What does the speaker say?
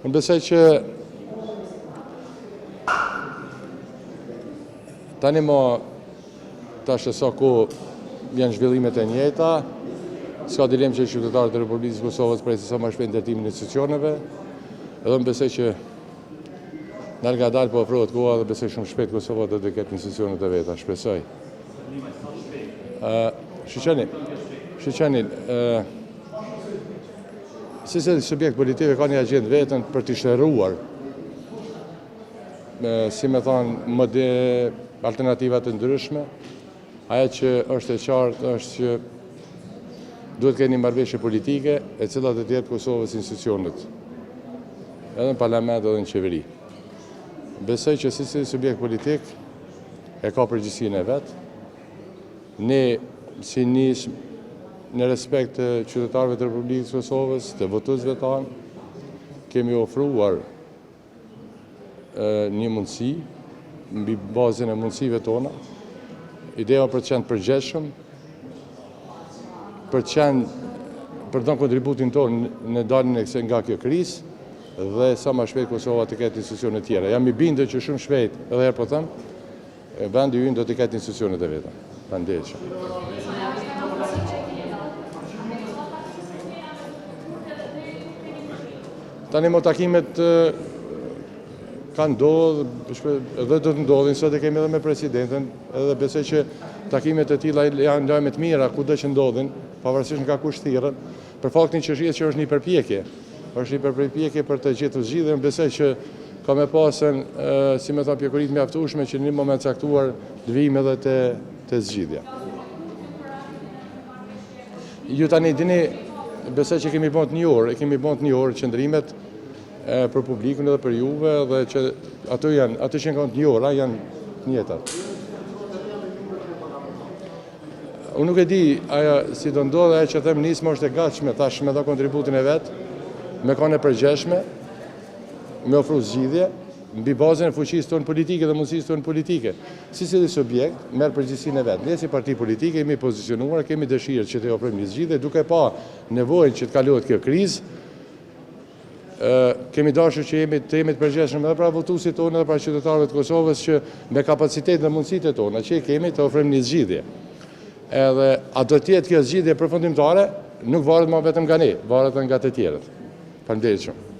Unë besoj që tani më tash e sa kohë janë zhvillimet e njëjta, s'ka dilemë që qytetarët e Republikës së Kosovës presin sa më shpejt ndërtimin e institucioneve, edhe unë besoj që dalngadalë po afrohet koha dhe besoj shumë shpejt Kosova do të ketë institucionet e veta, shpresoj. Shiqoni, shiqoni, Secili subjekt politik e ka një agjendë veten për të shteruar, si me thonë, më alternativa të ndryshme. Ajo që është e qartë është që duhet ketë një marrëveshje politike e cila do t'i jep Kosovës institucionet, edhe në parlament edhe në qeveri. Besoj që secili subjekt politik e ka përgjegjësinë e vet, Ne si Nismë në respekt të qytetarëve të Republikës së Kosovës, të votuesve tanë, kemi ofruar një mundësi mbi bazën e mundësive tona. Ideja për të qenë të përgjegjshëm, për të qenë për të dhënë kontributin tonë në daljen e kësaj nga kjo krizë dhe sa më shpejt Kosova të ketë institucione tjera. Jam i bindur që shumë shpejt, edhe herë po them, Vendi ynë do t'i ketë institucionet e veta. Faleminderit shumë. Tani më takimet kanë ndodhë dhe do të ndodhin, sot e kemi edhe me presidenten, edhe besoj që takimet e tilla janë lajme të mira, kudo që ndodhin, pavarësisht nga kush thirren, Për faktin që shihet që është një përpjekje, është një përpjekje për të gjetur zgjidhje, unë besoj që ka me pasën, si me thanë, pjekuri të mjaftueshme që në një moment caktuar të vijmë edhe te, te zgjidhja. Ju tani dini, besoj që kemi bën të njohur, e kemi bën të njohur qëndrimet për publikun edhe për juve dhe që ato janë, ato që janë të njohura janë të njëjtat. Unë nuk e di ajo si do ndodhë, ajo që them Nisma është e gatshme tash me dha kontributin e vet, me kanë e përgjegjshme, me ofru zgjidhje mbi bazën e fuqisë tonë politike dhe mundësisë tonë politike. Secili subjekt merr përgjegjësinë e vet. Ne si parti politike jemi pozicionuar, kemi dëshirë që të ofrojmë një zgjidhje duke pa nevojën që të kalohet kjo krizë, Kemi dashur që jemi të jemi të përgjegjshëm edhe para votuesit tonë edhe para qytetarëve të Kosovës që me kapacitet dhe mundësitë tona që i kemi të ofrojmë një zgjidhje. Edhe a do të jetë kjo zgjidhje përfundimtare, nuk varet më vetëm nga ne, varet edhe nga të tjerët. Faleminderit shumë.